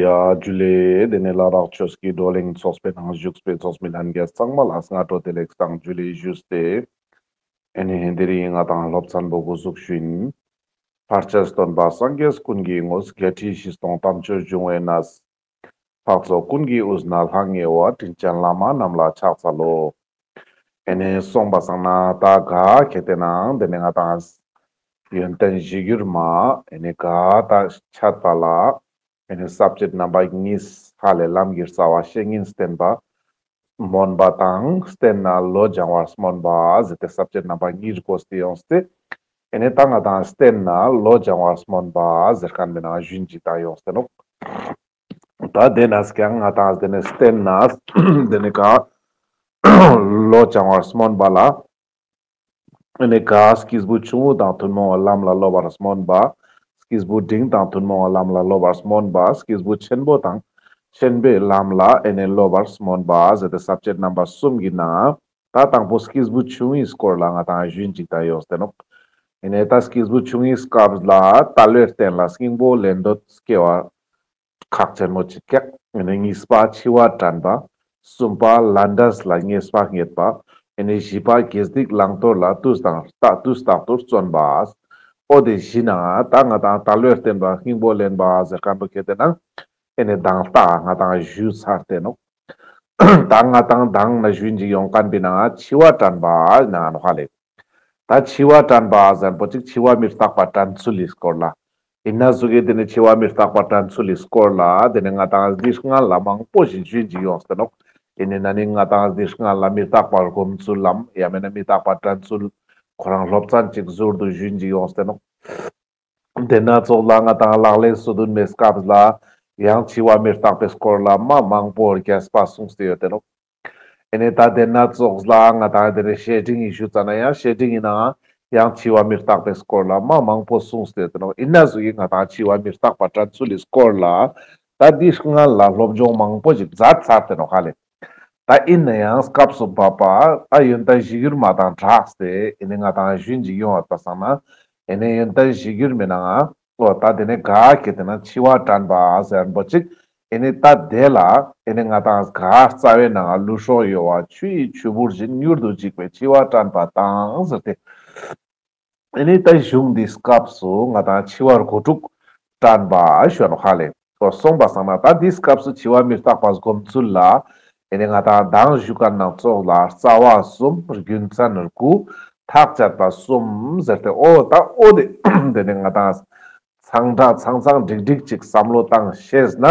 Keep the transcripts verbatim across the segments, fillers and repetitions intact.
ཡ་ཇུ་ལེ། དེ་ནས་བླ་རག་ཆོས་ཀྱི་བགྲོ་གླེང་ཚོགས་པའི་ནང་བཞུགས་པའི་ཚོགས་མི་ལྷན་རྒྱས་ཚང་མ་ལ་སྔ་དྲོ་བདེ་ལེགས་དང་ཇུ་ལེ་ཞུས་ཏེ། ཨེ་ནེ་དེ་རིང་ང་དང་སློབ་ཚན་པོ་འགོ་བཙུགས་ཞུ་ཡིན། ཕར་ཆེར་སྟོན་པ་སངས་རྒྱས་ཀུན་གྱི་དངོས། བརྒྱད་ཁྲི་བཞི་སྟོང་དམ་ཆོས་འབྱུང་བའི་གནས། འཕགས་ཚོགས་ཀུན་གྱི་དབུས་ན་ལྷང་ངེ་བ། དྲིན་ཅན་བླ་མ་རྣམས་ལ་ཕྱག་འཚལ་ལོ། ཨེ་ནེ་སོང་པ་སང་ན་ད་ག་ཁེ་ཏེ་ནང་དེ་ནས་ང་དང་ཡོན་ཏན་གཞིར་གྱུར་མ་ཨེ་ནེ་ག་ད་འཆད་པ་ལ་ཨེ་ནེ་ས་བཅད་རྣམ་པ་གཉིས། ཧ་ལས་ལམ་གྱི་རྩ་བ་བཤེས་གཉེན་བསྟེན་པ་སྨོན་པ་དང་བསྟེན་ནས་བློ་སྦྱང་བར་སྨོན་པ་ཟེར་ཏེ་ས་བཅད་རྣམ་པ་གཉིས་བགོས་ཏེ་ཡོངས་ཏེ། ཨེ་ནེ་ད་ང་དང་བསྟེན་ནས་བློ་སྦྱང་བར་སྨོན་པ་ཟེར་མཁན་མི་ནང་ཞུན་ཅིག་ད་ཡོངས་ཏེ་ནོག་ད་དེ་ནས་ཀྱང་ང་དང་དེ་ནས་བསྟེན་ནས་དེ་ནས་ག་བློ་སྦྱང་བར་སྨོན་པ་ལ། ཨེ་ནེ་ག་སྐྱེས་བུ་ཆུང་ངུ་དང་ཐུན་མོང་བའི་ལམ་ལ་སློབ་པར་སྨོན་པ། སྐྱེས་བུ་འབྲིང་དང་ཐུན་མོང་བའི་ལམ་ལ་སློབ་པར་སྨོན་པ། སྐྱེས་བུ་ཆེན་པོ་དང་ཆེན་པོའི་ལམ་ལ་ཨེ་ནེ་སློབ་པར་སྨོན་པ་ཟེར་ཏེ་ས་བཅད་རྣམ་པ་གསུམ་གྱི་ནང་ད་དང་པོ་སྐྱེས་བུ་ཆུང་ངུའི་སྐོར་ལ་ང་དང་ཞུན་ཅིག་ད་ཡོངས་ཏེ་ནོག་ཨེ་ནེ་ད་སྐྱེས་བུ་ཆུང་ངུའི་སྐབས་ལ་དལ་བའི་རྟེན་ལ་སྙིང་པོ་ལེན་འདོད་སྐྱེ་བ་ཁག་ཆེན་མོ་ཅིག་ཀྱག་ཨེ་ནེ་གཉིས་པ་འཆི་བ་དྲན་པ། གསུམ་པ་ལས་འབྲས་ལ་ངེས་པ་རྙེད་པ། ཨེ་ནེ་བཞི་པ་དགེ་སྡིག་བླང་དོར་ལ་དུས་དང་རྟག་དུས་རྟག་ཏུ་བརྩོན་པ། འོ་དེ་བཞི་ནང་ད་ང་དང་དལ་བའི་རྟེན་པ་སྙིང་པོ་ལེན་པ་ཟེར་མཁན་པོ་ཁེ་ཏེ་ནང་ཨེ་ནེ་དང་ལྟ་ང་དང་ཞུ་ཚར་ཏེ་ནོག་ད་ང་དང་དང་ན་ཞུན་ཅིག་ཡོང་མཁན་པའི་ནང་འཆི་བ་དྲན་པ་ནང་ནོག་ཧ་ལེ། ད་འཆི་བ་དྲན་པ་ཟེར་མཁན་པོ་ཅིག་འཆི་བ་མི་རྟག་པ་དྲན་ཚུལ་ལི་སྐོར་ལ། ཡིན་ན་ཟུག་གི་དེ་ནས་འཆི་བ་མི་རྟག་པ་དྲན་ཚུལ་ལི་སྐོར་ལ་དེ་ནས་ང་དང་འདི་སྔ་ལ་མང་པོ་ཞིག་ཞུན་ཅིག་ཡོངས་ཏེ་ནོག་ཡིན་ན་ནི་ང་དང་འདི་སྔ་ལ་མི་རྟག་པ་སྒོམ་ཚུལ་ལམ་ཡང་མེད་ན་མི་རྟག་པ་དྲན་ཚུལ་ཁོ་རང་སློབ་ཚན་ཅིག་ཟུར་དུ་ཞུན་ཅིག་ཡོངས་ཏེ་ནོག་དེ་ན་ཙོགས་ལ་ང་དང་ལག་ལེན་སོ་བདུན་མའི་སྐབས་ལ་ཡང་འཆི་བ་མི་རྟག་པའི་སྐོར་ལ་མ་མང་པོ་རྒྱས་པ་གསུངས་ཏེ་ཡོད་དེ་ནོག་ཨེ་ནེ་ད་དེ་ན་ཙོགས་ལ་ང་དང་དེ་ནས་བཤེས་སྤྲིང་ཡི་ཞུ་ཙ་ན་ཡང་བཤེས་སྤྲིང་ཡི་ནང་ཡང་འཆི་བ་མི་རྟག་པའི་སྐོར་ལ་མ་མང་པོ་གསུངས་ཏེ་ཡོད་དེ་ནོག་ཡིན་ན་ཟུག་གི་ང་དང་འཆི་བ་མི་རྟག་པ་དྲན་ཚུལ་ལི་སྐོར་ལ་ད་འདི་སྔ་ལ་སློབ་སྦྱོང་མང་པོ་ཞིག་མཛད་ཚར་ཏེ་ནོག་ཧ་ལེ། ད་ཡིན་ན་ཡང་སྐབས་སུ་བབ་པ་ད་ཡོན་ཏན་གཞིར་གྱུར་མ་དང་སྦྲགས་ཏེ་ཨེ་ནེ་ང་དང་ཞུན་ཅིག་ཡོང་བ་པ་སང་ན་ཨེ་ནེ་ཡོན་ཏན་གཞིར་གྱུར་མའི་ནང་འོ་ད་དེ་ནས་ག་ཁེ་ཏེ་ན་འཆི་བ་དྲན་པ་ཟེར་མཁན་པོ་ཅིག་ཨེ་ནེ་ད་དེ་ལ་ཨེ་ནེ་ང་དང་ག་རྩ་བའི་ནང་ལུས་སྲོག་གཡོ་བ་ཆུ་ཡི་ཆུ་བུར་བཞིན་མྱུར་དུ་འཇིག་པའི་འཆི་བ་དྲན་པ་དང་ཟེར་ཏེ། ཨེ་ནེ་ད་གཞུང་འདིའི་སྐབས་སུ་ང་དང་འཆི་བ་དགུ་ཕྲུགས་དྲན་པ་ཞུ་ནོག་ཧ་ལེ། འོ་སོང་པ་སང་ན་ད་འདིའི་སྐབས་སུ་འཆི་བ་མི་རྟག་པ་སྒོམ་ཚུལ་ལ་ཨེ་ནེ་ང་དང་མདང་ཞུ་མཁན་ནང་ཙོགས་ལ་རྩ་བ་གསུམ་རྒྱུ་མཚན་དགུ་ཐག་བཅད་པ་གསུམ་ཟེར་ཏེ་འོ་ད་འོ་དེ་དེ་ནས་ང་དང་ཚང་ད་ཚང་ཚང་འགྲིག་འགྲིག་ཅིག་བསམ་བློ་བཏང་ཤེས་ན།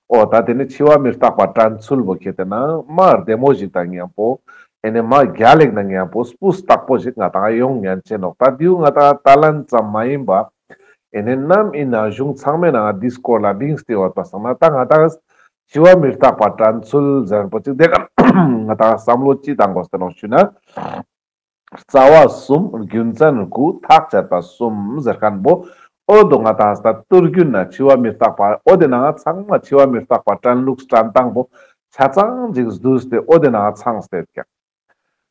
འོ་ད་དེ་ནི་འཆི་བ་མི་རྟག་པ་དྲན་ཚུལ་བོ་ཁེ་ཏེ་ན་མ་བདེ་མོ་ཞིག་དང་མཉམ་པོ། ཨེ་ནེ་མ་རྒྱལ་ལེགས་དང་མཉམ་པོ་སྤུས་དག་པོ་ཞིག་ང་དང་ཡོང་ཉན་ཆེ་ནོག་ད་དེའུ་ང་དང་ད་ལན་ཙམ་མ་ཡིན་པ། ཨེ་ནེ་ནམ་ཡིན་ན་གཞུང་ཚང་མའི་ནང་འདི་སྐོར་ལ་བིངས་ཏེ་ཡོད་པ་སང་ན་ད་ང་དང་འཆི་བ་མི་རྟག་པ་དྲན་ཚུལ་ཟེར་པོ་ཅིག་དེ་ག་ང་དང་བསམ་བློ་ཅི་བཏང་དགོས་ཏེ་ནོག་ཞུ་ན། རྩ་བ་གསུམ་རྒྱུ་མཚན་དགུ་ཐག་བཅད་པ་གསུམ་ཟེར་མཁན་པོ། འོ་དོ་ང་དང་ད་ཏུར་རྒྱུན་ན་འཆི་བ་མི་རྟག་པ་འོ་དེ་ནང་ཚང་མ་འཆི་བ་མི་རྟག་པ་དྲན་ལུགས་དྲན་སྟངས་པོ་ཆ་ཚང་ཅིག་བསྡུས་ཏེ་འོ་དེ་ནང་ཚང་སྟེ་ཀྱག་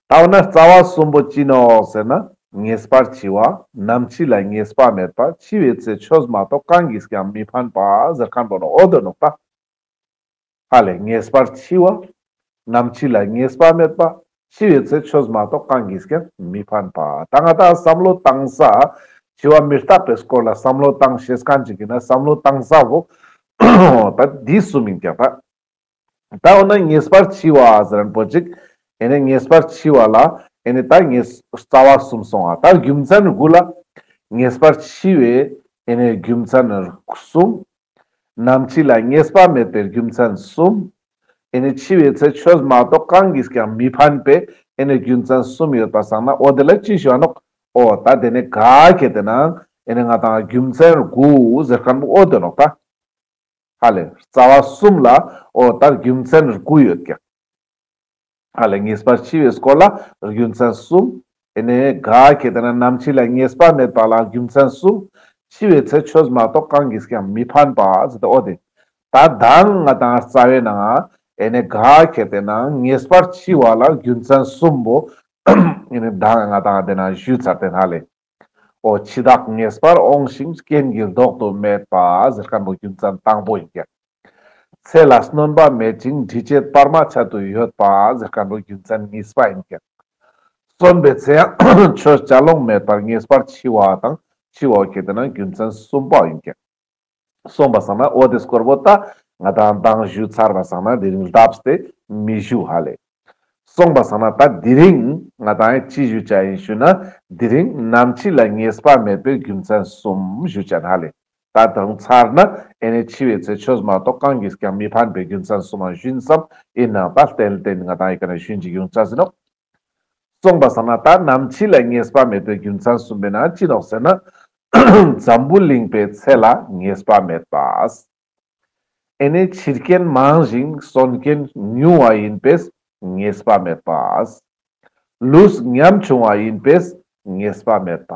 ད་འོ་ན་རྩ་བ་གསུམ་པོ་ཅི་ནོག་ཟེར་ན་ངེས་པར་འཆི་བ། ནམ་འཆི་ལ་ངེས་པ་མེད་པ། འཆི་བའི་ཚེ་ཆོས་མ་གཏོགས་གང་གིས་ཀྱང་མི་ཕན་པ་ཟེར་མཁན་པོ་ནོག་འོ་དོ་ནོག་ད། ཧ་ལས་ངེས་པར་འཆི་བ། ནམ་འཆི་ལ་ངེས་པ་མེད་པ། འཆི་བའི་ཚེ་ཆོས་མ་གཏོགས་གང་གིས་ཀྱང་མི་ཕན་པ། ད་ང་དང་བསམ་བློ་བཏང་ས། འཆི་བ་མི་རྟག་པའི་སྐོར་ལ་བསམ་བློ་བཏང་ཤེས་མཁན་ཅིག་ཡིན་ན་བསམ་བློ་བཏང་ས་བོ། ད་འདི་གསུམ་ཡིན་ཀྱག་ད། ད་འོ་ན་ངེས་པར་འཆི་བ་ཟེར་མཁན་པོ་ཅིག་ཨེ་ནེ་ངེས་པར་འཆི་བ་ལ་ཨེ་ནེ་ད་ངེས་རྩ་བ་གསུམ་སོང་ང་། ད་རྒྱུ་མཚན་དགུ་ལ། ངེས་པར་འཆི་བའི་ཨེ་ནེ་རྒྱུ་མཚན་གསུམ། ནམ་འཆི་ལ་ངེས་པ་མེད་པའི་རྒྱུ་མཚན་གསུམ། ཨེ་ནེ་འཆི་བའི་ཚེ་ཆོས་མ་གཏོགས་གང་གིས་ཀྱང་མི་ཕན་པའི་ཨེ་ནེ་རྒྱུ་མཚན་གསུམ་ཡོད་པ་སང་ན་འོ་དེ་ལ་ཅི་ཞུ་ནོག་འོ་ད་དེ་ནི་ག་ཁེ་ཏེ་ན་ཨེ་ནེ་ང་དང་རྒྱུ་མཚན་དགུ་ཟེར་མཁན་པོ་འོ་དེ་ནོག་ད། ཧ་ལས་རྩ་བ་གསུམ་ལ་འོ་ད་རྒྱུ་མཚན་དགུ་ཡོད་ཀྱག་ཧ་ལས་ངེས་པར་འཆི་བའི་སྐོར་ལ་རྒྱུ་མཚན་གསུམ། ཨེ་ནེ་ག་ཁེ་ཏེ་ན་ནམ་འཆི་ལ་ངེས་པ་མེད་པ་ལ་རྒྱུ་མཚན་གསུམ། འཆི་བའི་ཚེ་ཆོས་མ་གཏོགས་གང་གིས་ཀྱང་མི་ཕན་པ་ཟེར་ཏེ་འོ་དེ། ད་མདང་ང་དང་རྩ་བའི་ནང་ཨེ་ནེ་ག་ཁེ་ཏེ་ན་ངེས་པར་འཆི་བ་ལ་རྒྱུ་མཚན་གསུམ་པོ་ཨེ་ནེ་མདང་ང་དང་དེ་ན་ཞུས་ཚར་ཏེ་ཧ་ལས། འོ་འཆི་བདག་ངེས་པར་འོང་ཞིང་རྐྱེན་གྱིས་ལྡོག་ཏུ་མེད་པ་ཟེར་མཁན་པོ་རྒྱུ་མཚན་དང་པོ་ཡིན་ཀྱག་ཚེ་ལ་སྣོན་པ་མེད་ཅིང་འབྲི་བྱེད་བར་མ་ཆད་དུ་ཡོད་པ་ཟེར་མཁན་པོ་རྒྱུ་མཚན་གཉིས་པ་ཡིན་ཀྱང་། གསོན་པའི་ཚེ་ཡང་ཆོས་བྱ་ལོང་མེད་པར་ངེས་པར་འཆི་བ་དང་འཆི་བ་ཁེ་ཏེ་ན་རྒྱུ་མཚན་གསུམ་པ་ཡིན་ཀྱང་། སོང་པ་སང་ན་འོ་དེ་སྐོར་པོ་ད་ང་དང་མདང་ཞུ་ཚར་བ་སང་ན་དེ་རིང་ལྡབས་ཏེ་མི་ཞུ་ཧ་ལེ། སོང་པ་སང་ན་ད་དེ་རིང་ང་དང་ཅི་ཞུ་ཆ་ཡིན་ཞུ་ན། དེ་རིང་ནམ་འཆི་ལ་ངེས་པ་མེད་པའི་རྒྱུ་མཚན་གསུམ་ཞུ་ཆ་ཧ་ལེ། ད་དང་ཚར་ན་ཨེ་ནེ་འཆི་བའི་ཚེ་ཆོས་མ་གཏོགས་གང་གིས་ཀྱང་མི་ཕན་པའི་རྒྱུ་མཚན་གསུམ་མ་ཞུན་བསམ་ཡིན་ནའང་ད་ཏན་ཏན་ང་དང་ཨི་ཀ་ན་ཞུན་ཅིག་ཡོང་ཆ་ཟིན་ནོག། སོང་པ་སང་ན་ད་ནམ་འཆི་ལ་ངེས་པ་མེད་པའི་རྒྱུ་མཚན་གསུམ་པོའི་ནང་ཅི་ནོག་ཟེར་ན། འཛམ་བུ་གླིང་པའི་ཚེ་ལ་ངེས་པ་མེད་པ། ཨེ་ནེ་འཆི་རྐྱེན་མང་ཞིང་གསོན་རྐྱེན་ཉུང་བ་ཡིན་པས་ངེས་པ་མེད་པ། ལུས་ཉམ་ཆུང་བ་ཡིན་པས་ངེས་པ་མེད་པ།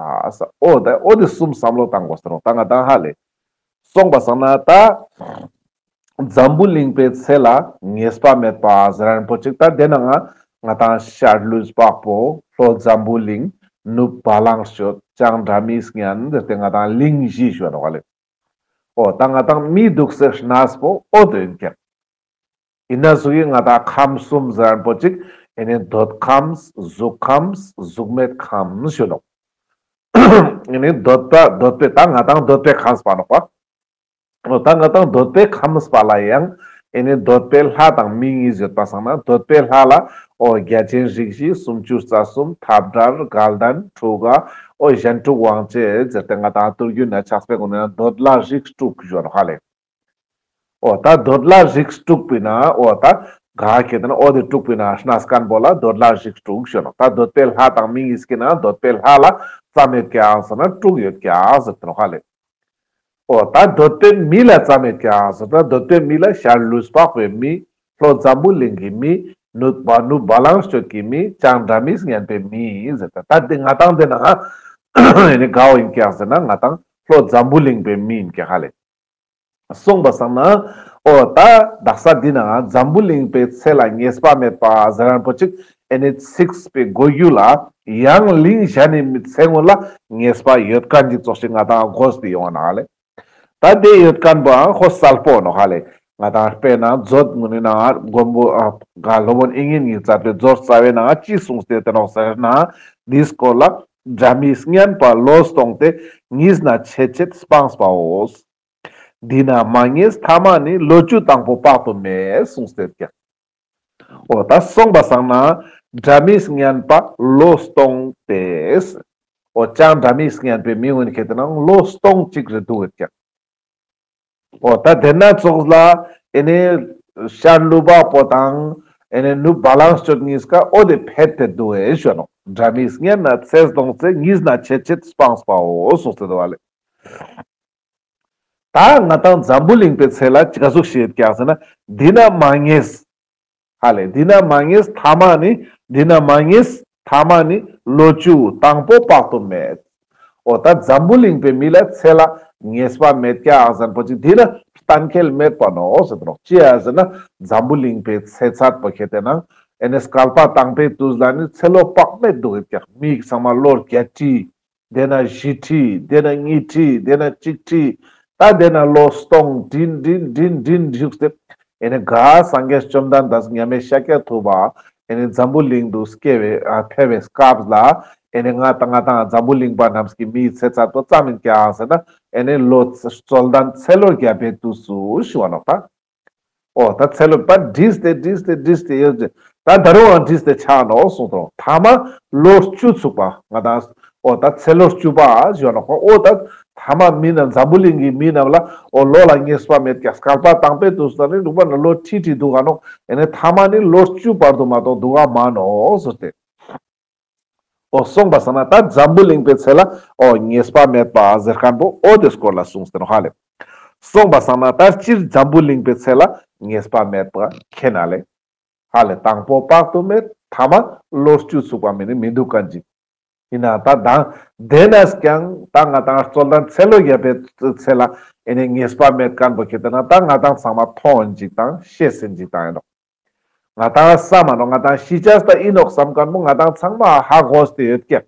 འོ་ད་འོ་དེ་གསུམ་བསམ་བློ་བཏང་དགོས་ཟེར་ནོག་ད་ང་དང་ཧ་ལེ། སོང་པ་སང་ན་ད། འཛམ་བུ་གླིང་པའི་ཚེ་ལ་ངེས་པ་མེད་པ་ཟེར་མཁན་པོ་ཅིག་ད་དེ་ནང་ང་ང་དང་ཤར་ལུས་འཕགས་པོ་ལྷོ་འཛམ་བུ་གླིང་ནུབ་བ་ལང་སྤྱོད་བྱང་སྒྲ་མི་སྙན་ཟེར་ཏེ་ང་དང་གླིང་བཞི་ཞུ་ནོག་ལེ། འོ་ད་ང་དང་མི་འདུག་སའི་གནས་པོ་འོ་དེ་ཡིན་ཀྱང་། ཡིན་ན་ཟུག་གི་ང་དང་ཁམས་གསུམ་ཟེར་མཁན་པོ་ཅིག་ཨེ་ནེ་འདོད་ཁམས་གཟུགས་ཁམས་གཟུགས་མེད་ཁམས་ཞུ་ནོག། ཨེ་ནེ་འདོད་པ་འདོད་པའི་ད་ང་དང་འདོད་པའི་ཁམས་པ་ནོག་པ། འོ་ད་ང་དང་འདོད་པའི་ཁམས་པ་ལ་ཡང་ཨེ་ནེ་འདོད་པའི་ལྷ་དང་མི་གཉིས་ཡོད་པ་སང་ན་འདོད་པའི་ལྷ་ལ་འོ་རྒྱལ་ཆེན་རིགས་བཞི་སུམ་ཅུ་རྩ་གསུམ་འཐབ་བྲལ་དགའ་ལྡན་འཁྲུག་ག་འོ་གཞན་དྲུག་དབང་བྱེད་ཟེར་ཏེ་ང་དང་ཐུར་རྒྱུད་ན་ཆགས་པའི་སྒོ་ནས་འདོད་ལྷ་རིགས་དྲུག་ཞུ་ནོག་ཧ་ལེ། འོ་ད་འདོད་ལྷ་རིགས་དྲུག་པོའི་ནང་འོ་ད་ག་ཁེ་ཏེ་ན་འོ་དེ་དྲུག་པོའི་ནང་གནས་མཁན་པོ་ལ་འདོད་ལྷ་རིགས་དྲུག་ཞུ་ནོག། ད་འདོད་པའི་ལྷ་དང་མི་གཉིས་ཀྱི་ནང་འདོད་པའི་ལྷ་ལ་ཙམ་ཡོད་ཀྱག་ཟེར་ན་དྲུག་ཡོད་ཀྱག་ཟེར་ཏེ་ནོག་ཧ་ལེ། འོ་ད་འདོད་པའི་མི་ལ་ཙམ་ཡོད་ཀྱག་ཟེར་ན་འདོད་པའི་མི་ལ་ཤར་ལུས་འཕགས་པའི་མི་ལྷོ་འཛམ་བུ་གླིང་གི་མི་ནུབ་བ་ནུབ་བ་ལང་སྤྱོད་ཀྱི་མི་བྱང་སྒྲ་མི་སྙན་པའི་མི་ཟེར་ཏེ་ད་དེ་ང་དང་དེ་ནང་ཨེ་ནེ་ག་བོ་ཡིན་ཀྱག་ཟེར་ན་ང་དང་ལྷོ་འཛམ་བུ་གླིང་པའི་མི་ཡིན་ཀྱག་ཧ་ལེ། སོང་པ་སང་ན། འོ་ད་དག་ས་འདི་ན་འཛམ་བུ་གླིང་པའི་ཚེ་ལ་ངེས་པ་མེད་པ་ཟེར་མཁན་པོ་ཅིག་ཨེ་ནེ་ཚིག་པའི་གོ་རྒྱུ་ལ་ཡང་གླིང་གཞན་ནི་མི་ཚེ་སྔོན་ལ་ངེས་པ་ཡོད་མཁན་ཅིག་ཙོགས་ཤིག་ང་དང་གོ་སྟེ་ཡོང་ང་ནོག་ལེ། ད་དེ་ཡོད་མཁན་པོའང་ཁོ་གསལ་པོ་ནོག་ཧ་ལེ། ང་དང་དཔེར་ན་མཛོད་ངོ་ནི་ནང་མགོན་པོ་ཨ་ག་སློབ་དཔོན་དབྱིག་གཉེན་གྱིས་མཛད་པའི་མཛོད་རྩ་བའི་ནང་ཅི་གསུངས་ཏེ་ཡོད་ནོག་ཟེར་ན། འདིའི་སྐོར་ལ་སྒྲ་མི་སྙན་པ་བློ་སྟོང་སྟེ་གཉིས་ན་ཆད་ཆད་སྤངས་པའོ། འདི་ན་མ་ངེས་ཐ་མ་ནི་ལོ་བཅུ་དང་པོ་དཔག་ཏུ་མེད་གསུངས་ཏེ་ཡོད་ཀྱག། འོ་ད་སོང་པ་སང་ན་སྒྲ་མི་སྙན་པ་བློ་སྟོང་སྟེ། འོ་ཅང་སྒྲ་མི་སྙན་པའི་མི་ངོ་ནི་ཁེ་ཏེ་ན་བློ་སྟོང་ཅིག་རེ་འདུག་ཡོད་ཀྱག། འོ་ད་དེ་ན་ཙོགས་ལ་ཨེ་ནེ་ཤར་ལུས་འཕགས་པོ་དང་ཨེ་ནེ་ནུབ་བ་ལང་སྤྱོད་གཉིས་ཀ་འོ་དེ་ཕེད་དེ་འདུག་ཨེ་ཞུ་ནོག། སྒྲ་མི་སྙན་ན་ཚད་སྟོང་ཚེ་གཉིས་ན་ཆད་ཆད་སྤངས་པའོ་གསུངས་ཏེ་འདུག་ལེ། ད་ང་དང་འཛམ་བུ་གླིང་པའི་ཚེ་ལ་ཅི་ག་ཟུག་ཤེས་ཀྱག་ཟེར་ན། འདི་ན་མ་ངེས། ཧ་ལེ། འདི་ན་མ་ངེས་ཐ་མ་ནི། འདི་ན་མ་ངེས་ཐ་མ་ནི་ལོ་བཅུ་དང་པོ་དཔག་ཏུ་མེད། འོ་ད་འཛམ་བུ་གླིང་པའི་མི་ལ་ཚེ་ལ་ངེས་པ་མེད་ཀྱག་ཟེར་མཁན་པོ་ཅིག་འདི་ན་གཏན་འཁེལ་མེད་པ་ནོག་ཟེར་ཏེ་ནོག། ཅི་ཡ་ཟེར་ན་འཛམ་བུ་གླིང་པའི་ཚེ་ཚད་པོ་ཁེ་ཏེ་ན་ཨེ་ནེ་སྐལ་པ་དང་པོའི་དུས་ལ་ནི་ཚེ་ལོ་དཔག་མེད་འདུག་ཡོད་ཀྱག། མི་ཚང་མ་ལོ་བརྒྱད་ཁྲི། དེ་ན་བཞི་ཁྲི། དེ་ན་ཉི་ཁྲི། དེ་ན་གཅིག་ཁྲི། ད་དེ་ན་ལོ་སྟོང་འབྲིང་འབྲིང་འབྲིང་འབྲིང་བཞུགས་ཏེ། ཨེ་ནེ་ག་སངས་རྒྱས་བཅོམ་ལྡན་འདས་མཉམ་མེད་ཤཱཀྱ་ཐུབ་པ་ཨེ་ནེ་འཛམ་བུ་གླིང་དུ་སྐྱེ་བའི་ཨ་ཕེབས་པའི་སྐབས་ལ་ཨེ་ནེ་ང་དང་ང་དང་འཛམ་བུ་གླིང་པ་རྣམས་ཀྱི་མིའི་ཚེ་ཚད་པོ་ཙམ་ཡིན་ཀྱག་ཟེར་ན། ཨེ་ནེ་ལོ་རྩོད་ལྡན་ཚེ་ལོ་བརྒྱ་པའི་དུས་སུ་ཞུ་བ་ནོག་ད། འོ་ད་ཚེ་ལོ་པ་བྲིས་ཏེ་བྲིས་ཏེ་བྲིས་ཏེ་ཡོད་ཅེ། ད་ད་རུང་ཡང་བྲིས་ཏེ་ཆ་ནོག་གསུངས་ཏོ། ཐ་མ་ལོ་བཅུ་ཚུགས་པ་ང་དང་། འོ་ད་ཚེ་ལོ་བཅུ་པ་ཞུ་ནོག། འོ་ད་ཐ་མ་མི་རྣམས་འཛམ་བུ་གླིང་གི་མི་རྣམས་ལ་འོ་ལོ་ལ་ངེས་པ་མེད་ཀྱག། སྐལ་པ་དང་པོའི་དུས་སུ་ནི་འདུག་པ་ན་ལོ་ཁྲི་ཁྲི་འདུག་ག་ནོག། ཨེ་ནེ་ཐ་མ་ནི་ལོ་བཅུ་བར་དུ་མ་གཏོགས་འདུག་ག་མ་ནོག་ཟེར་ཏེ། འོ་སོང་པ་སང་ན་ད་འཛམ་བུ་གླིང་པའི་ཚེ་ལ་འོ་ངེས་པ་མེད་པ་ཟེར་མཁན་པོ་འོ་དེ་སྐོར་ལ་གསུངས་ཏེ་ནོག་ཧ་ལེ། སོང་པ་སང་ན་ད་སྤྱིར་འཛམ་བུ་གླིང་པའི་ཚེ་ལ་ངེས་པ་མེད་པ་ཁེ་ན་ལེ། ཧ་ལེ་དང་པོ་དཔག་ཏུ་མེད། ཐ་མ་ལོ་བཅུ་ཚུགས་པ་མེད་ནི་མི་འདུག་མཁན་ཅིག། ཡིན་ན་ད་དང་དེ་ནས་ཀྱང་ད་ང་དང་རྩོད་ལྡན་ཚེ་ལོ་བརྒྱ་པའི་ཚེ་ལ་ཨེ་ནེ་ངེས་པ་མེད་མཁན་པོ་ཁེ་ཏེ་ན་ད་ང་དང་ཚང་མ་མཐོང་ཡིན་ཅིག་དང་ཤེས་ཡིན་ཅིག་དང་ཡིན་ནོག། ང་དང་བསམ་མ་ནོག། ང་དང་ཤི་ཆ་ད་ཡིན་ནོག་བསམ་མཁན་པོ་ང་དང་ཚང་མ་ཧ་གོ་སྟེ་ཡོད་ཀྱག།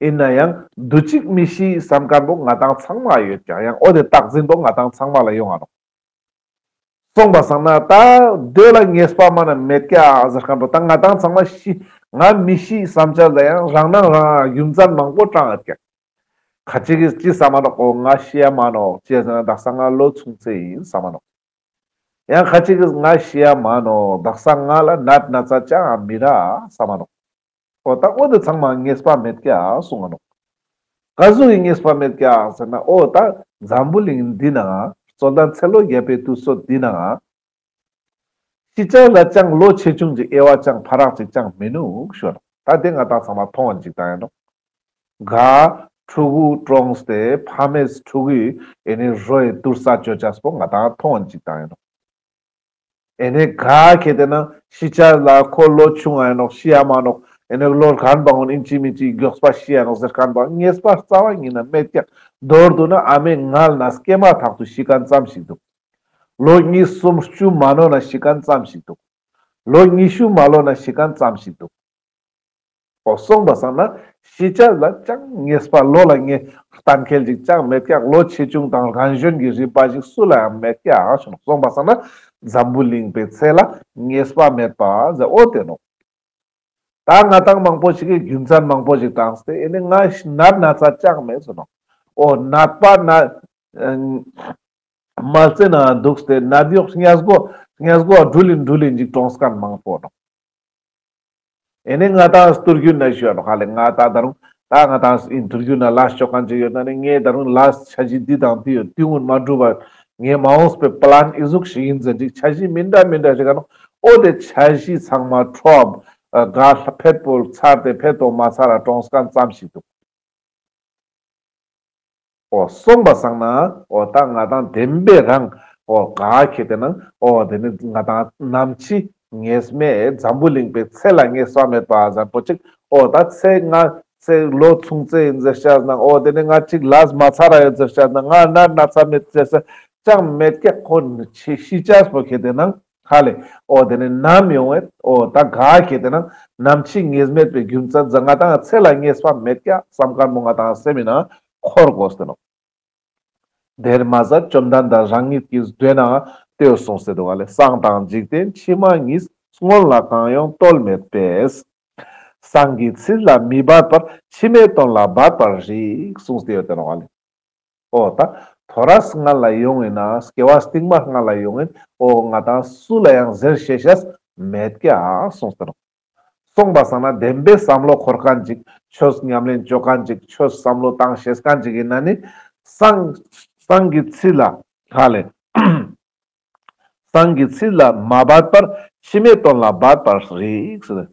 ཡིན་ན་ཡང་དུས་གཅིག་མི་ཤི་བསམ་མཁན་པོ་ང་དང་ཚང་མ་ཡོད་ཀྱག། ཡང་འོ་དེ་བདག་འཛིན་པོ་ང་དང་ཚང་མ་ལ་ཡོང་ང་ནོག། སོང་པ་སང་ན་ད་འདོད་ལ་ངེས་པ་མ་ན་མེད་ཀྱག་ཟེར་ཁན་པོ་ད་ང་ཏང་ཚང་མ་ཤི་ང་མི་ཤི་བསམ་ཆ་ལ་ཡང་རང་ནང་རང་རྒྱུ་མཚན་མང་པོ་དྲངས་ཡོད་ཀྱག་ཁ་ཅིག་གིས་ཅི་བསམ་མ་ནོག་འོ་ང་ཤི་ཡ་མ་ནོག་ཅི་ཟེར་ན་དག་ས་ང་ལོ་ཆུང་ཚེ་ཡིན་བསམ་མ་ནོག་ཡང་ཁ་ཅིག་གིས་ང་ཤི་ཡ་མ་ནོག་དག་ས་ང་ལ་ནད་ན་ཚ་ཅང་མི་རག་བསམ་མ་ནོག་འོ་ད་འོ་དེ་ཚང་མ་ངེས་པ་མེད་ཀྱག་གསུང་ང་ནོག་ག་ཟུག་གི་ངེས་པ་མེད་ཀྱག་ཟེར་ན་འོ་ད་འཛམ་བུ་གླིང་འདི་ན་རྩོད་ལྡན་ཚེ་ལོ་བརྒྱ་པའི་དུས་ཚོད་འདི་ན་ཤི་ཆ་ལ་ཅང་ལོ་ཆེ་ཆུང་གི་དབྱེ་བ་ཅང་ཕ་རག་ཅིག་ཅང་མི་ནུག་ཞུ་ནོག་ད་དེ་ང་ཏང་ཚང་མ་མཐོང་བ་ཅིག་ཏང་ཡིན་ནོག་ག་ཕྲུ་གུ་གྲོངས་ཏེ་ཕ་མས་ཕྲུ་གུའི་ཨེ་ནི་རོའི་དུར་ས་བཅོ་ཅེས་པོ་ང་ཏང་མཐོང་བ་ཅིག་ཏང་ཡིན་ནོག་ཨེ་ནི་ག་ཁེ་ཏེ་ན་ཤི་ཆ་ལ་ཁོ་ལོ་ཆུང་ཨ་ཡིན་ནོག་ཤི་ཡ་མ་ནོག་ཨེ་ནི་ལོ་རྒན་པ་ངོ་ཨིན་ཅི་མིན་ཅི་མགྱོགས་པ་ཤི་ཡ་ནོག་ཟེར་ཁན་པོ་ངེས་པ་རྩ་བ་ཉིད་ན་མེད་ཀྱག་མདོར་བསྡུ་ན་ཨ་མའི་མངལ་ན་སྐྱེས་མ་ཐག་ཏུ་ཤི་ཁན་ཙམ་ཞིག་འདུག་ལོ་གཉིས་གསུམ་བཅུ་མ་ནོར་ན་ཤི་ཁན་ཙམ་ཞིག་འདུག་ལོ་ཉི་ཤུ་མ་ལོན་ན་ཤི་ཁན་ཙམ་ཞིག་འདུག་འོ་སོང་པ་སང་ན་ཤི་ཆ་ལ་ཅང་ངེས་པ་ལོ་ལ་ངས་གཏན་འཁེལ་ཅིག་ཅང་མེད་ཀྱག་ལོ་ཆེ་ཆུང་དང་རྒན་གཞོན་གྱི་རིམ་པ་ཞིག་སུ་ལ་ཡང་མེད་ཀྱག་ཞུ་ནོག་སོང་པ་སང་ན་འཛམ་བུ་གླིང་པའི་ཚེ་ལ་ངེས་པ་མེད་པ་ཟེར་འོ་དེ་ནོག་ད་ང་ཏང་མང་པོ་ཞིག་གིས་རྒྱུ་མཚན་མང་པོ་ཞིག་བཏང་སྟེ་ཨེ་ནི་ང་ནད་ན་ཚ་ཅང་མེད་ཟེར་ནོག་འོ་ནད་པ་ན་མ་རྩེ་ན་འདུག་སྟེ་ནད་གཡོག་སྔས་མགོ་སྔས་མགོ་འགྲུལ་ཡིན་འགྲུལ་ཡིན་ཅིག་གྲོངས་ཁན་མང་པོ་ནོག་ཨེ་ནི་ང་ཏང་ཏུར་རྒྱུན་ན་ཞུ་ཡ་ནོག་ཧ་ལེ་ང་ཏང་ད་རུང་ད་ང་ཏང་ཨིན་ཏུར་རྒྱུན་ན་ལས་ཅོ་ཁན་ཅིག་ཡོད་ན་ནི་ངས་ད་རུང་ལས་འཆར་གཞི་འདི་དང་འདི་ཡོད་འདི་ཀུན་མ་འགྲུབ་པ་ངས་མ་འོངས་པའི་པ་ལན་ཨི་ཟུག་ཞིག་ཡིན་ཟེར་ཅིག་འཆར་གཞི་མི་འདྲ་མི་འདྲ་ཞིག་ག་ནོག་འོ་དེ་འཆར་གཞི་ཚང་མ་འཕྲོ་འགའ་ཕེད་པོ་ཚར་ཏེ་ཕེད་དོ་མ་ཚར་ར་གྲོངས་ཁན་ཙམ་ཞིག་འདུག་འོ་སོང་པ་སང་ན་འོ་ད་ང་ཏང་བདེན་པའི་རང་འོ་ག་ཁེ་ཏེ་ན་འོ་དེ་ནི་ང་ཏང་ནམ་འཆི་ངེས་མེད་འཛམ་བུ་གླིང་པའི་ཚེ་ལ་ངེས་པ་མེད་པ་ཟེར་པོ་ཅིག་འོ་ད་ཚེ་ང་ཚེ་ལོ་ཆུང་ཚེ་ཡིན་ཟེར་ཤ་ན་འོ་དེ་ནི་ང་ཅིག་ལས་མ་ཚར་ར་ཡོད་ཟེར་ཤ་ན་ང་ན་ན་ཚ་མེད་ཟེར་ཤ་ཅང་མེད་ཀྱག་ཁོ་ཤི་ཤི་ཆ་པོ་ཁེ་ཏེ་ན་ཧ་ལེ། འོ་དེ་ནི་ནམ་ཡོང་བས། འོ་ད་ག་ཁེ་ཏེ་ན་ནམ་འཆི་ངེས་མེད་པའི་རྒྱུ་མཚན་ཟེར་ང་ཏང་ཚེ་ལ་ངེས་པ་མེད་ཀྱག་བསམ་ཁན་པོ་ང་ཏང་སེམས་མི་ན་འཁོར་དགོས་ཏེ་ནོག་དེར་མ་ཟད་བཅོམ་ལྡན་འདས་རང་ཉིད་ཀྱིས་མདོ་ན་དེ་གསུངས་ཏེ་འདུག་ཧ་ལེ། སང་དང་འཇིག་རྟེན་ཕྱི་མ་གཉིས། སྔོན་ལ་གང་ཡོང་རྟོལ་མེད་པས། སང་གི་ཚིལ་ལ་མི་འབད་པར། ཕྱི་མའི་དོན་ལ་འབད་པར་རིགས། གསུངས་ཏེ་ཡོད་དེ་ནོག་ཧ་ལེ། འོ་ད་ཐོ་རས་སྔ་ལ་ཡོང་ཡིན་ན་སྐྱེ་བ་སྟིང་མ་སྔ་ལ་ཡོང་ཡིན། འོ་ང་ཏང་སུ་ལ་ཡང་ཟེར་ཤེས་ཤེས་མེད་ཀྱག་གསུངས་ཏེ་ནོག་སོང་པ་སང་ན་བདེན་པའི་བསམ་བློ་འཁོར་ཁན་ཅིག་ཆོས་ཉམས་ལེན་ཅོ་ཁན་ཅིག་ཆོས་བསམ་བློ་བཏང་ཤེས་ཁན་ཅིག་ཡིན་ན་ནི་སང་སང་གི་ཚིལ་ལ་ཧ་ལེ། སང་གི་ཚིལ་ལ་མ་འབད་པར། ཕྱི་མའི་དོན་ལ་འབད་པར་རིགས།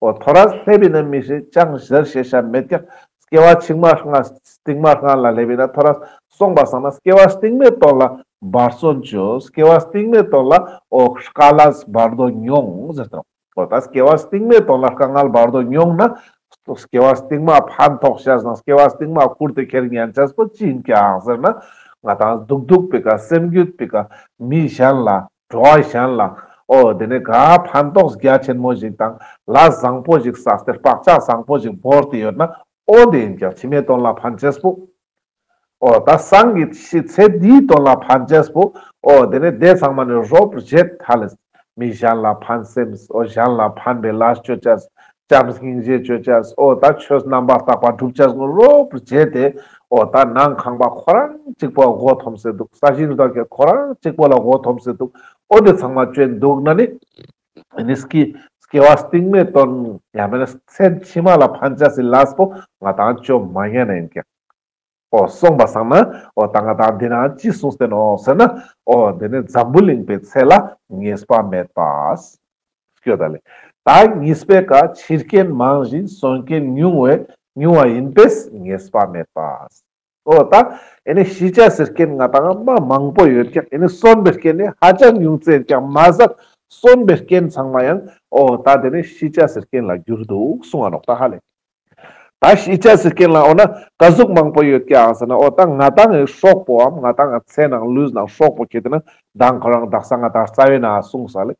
འོ་ཐོ་རས་སླེབས་པའི་ན་མི་ཤེས་ཅང་ཟེར་ཤེས་ཤ་མེད་ཀྱག་སྐྱེ་བ་ཕྱི་མ་སྔ་སྟིང་མ་སྔ་ལ་སླེབས་པའི་ན་ཐོ་རས་སོང་པ་སང་ན་སྐྱེ་བ་སྟིང་མའི་དོན་ལ་འབད་བརྩོན་ཅོས། སྐྱེ་བ་སྟིང་མའི་དོན་ལ་འོ་དཀའ་ལས་འབད་དོ་མྱོང་ཟེར་ཏེ་ནོག་འོ་ད་སྐྱེ་བ་སྟིང་མའི་དོན་ལ་དཀའ་ངལ་འབད་དོ་མྱོང་ན་སྐྱེ་བ་སྟིང་མ་ཕན་ཐོགས་ཤེས་ན་སྐྱེ་བ་སྟིང་མ་ཁུར་ཏེ་ཁྱེར་ཉན་ཆས་པོ་ཅི་ཡིན་ཀྱག་ཟེར་ན་ང་ཏང་སྡུག་སྡུག་པའི་ཀ་སེམས་རྒྱུད་པའི་ཀ་མི་གཞན་ལ་འགྲོ་བ་གཞན་ལ་འོ་དེ་ནི་ག་ཕན་ཐོགས་རྒྱ་ཆེན་མོ་ཞིག་དང་ལས་བཟང་པོ་ཞིག་བསགས་ཏེ་བག་ཆགས་བཟང་པོ་ཞིག་བོར་ཏེ་ཡོད་ན་འོ་དེ་ཡིན་ཀྱག་ཕྱི་མའི་དོན་ལ་ཕན་ཆེས་པོ། འོ་ད་སང་གི་ཤི་ཚེ་འདིའི་དོན་ལ་ཕན་ཆེས་པོ། འོ་དེ་ནི་དེ་ཚང་མ་ནི་རོབ་བྱེད་ཧ་ལེ། མི་གཞན་ལ་ཕན་སེམས། འོ་གཞན་ལ་ཕན་པའི་ལས་ཅོ་ཅེས། བྱམས་སྙིང་རྗེ་ཅོ་ཅེས། འོ་ད་ཆོས་རྣམ་པར་དག་པ་སྒྲུབ་ཅེས་ངོ་རོབ་བྱེད་དེ། འོ་ད་ནང་ཁང་པ་ཁོ་རང་གཅིག་པོ་མགོ་འཐོམས་སེ་འདུག་ས་ཞིང་རྡོ་ཁྱེར་ཁོ་རང་གཅིག་པོ་ལ་མགོ་འཐོམས་སེ་འདུག་འོ་དེ་ཚང་མ་ཅོ་ཡིན་འདུག་ན་ནི། ཨེ་ནི་སྐྱེ་སྐྱེ་བ་སྟིང་མའི་དོན་ཡང་མེད་ན་ཚེ་ཕྱི་མ་ལ་ཕན་ཆེས་སི་ལས་པོ་ང་ཏང་ཅོ་མ་ཉན་ན་ཡིན་ཀྱག་འོ་སོང་པ་སང་ན་འོ་ད་ང་ཏང་འདི་ན་ཅི་གསུངས་ཏེ་ནོག་ཟེར་ན། འོ་དེ་ནི་འཛམ་བུ་གླིང་པའི་ཚེ་ལ་ངེས་པ་མེད་པ། སྐྱོ་ད་ལེ། ད་གཉིས་པའི་ཀ་འཆི་རྐྱེན་མང་ཞིང་གསོན་རྐྱེན་ཉུང་བས་ཉུང་བ་ཡིན་པས་ངེས་པ་མེད་པ། འོ་ད་ཨེ་ནི་ཤི་ཆ་ཟེར་རྐྱེན་ང་ཏང་མ་མང་པོ་ཡོད་ཀྱག་ཨེ་ནི་གསོན་པའི་རྐྱེན་ནི་ཧ་ཅང་ཉུང་ཙེ་ཡིན་ཀྱག་མ་ཟད་གསོན་པའི་རྐྱེན་ཚང་མ་ཡང་འོ་ད་དེ་ནི་ཤི་ཆ་ཟེར་རྐྱེན་ལ་གྱུར་འདུག་གསུང་ང་ནོག་ད་ཧ་ལེ། ད་ཤི་ཆ་ཟེར་རྐྱེན་ལ་འོ་ན་ག་ཟུག་མང་པོ་ཡོད་ཀྱག་ཟེར་ན། འོ་ད་ང་ཏང་ངི་སྲོག་པོའམ་ང་ཏང་ངི་ཚེ་ནང་ལུས་ནང་སྲོག་པོ་ཁེ་ཏེ་ན་མདང་ཁོ་རང་དག་ས་ང་ཏང་རྩ་བའི་ནང་གསུངས་ས་ལེ།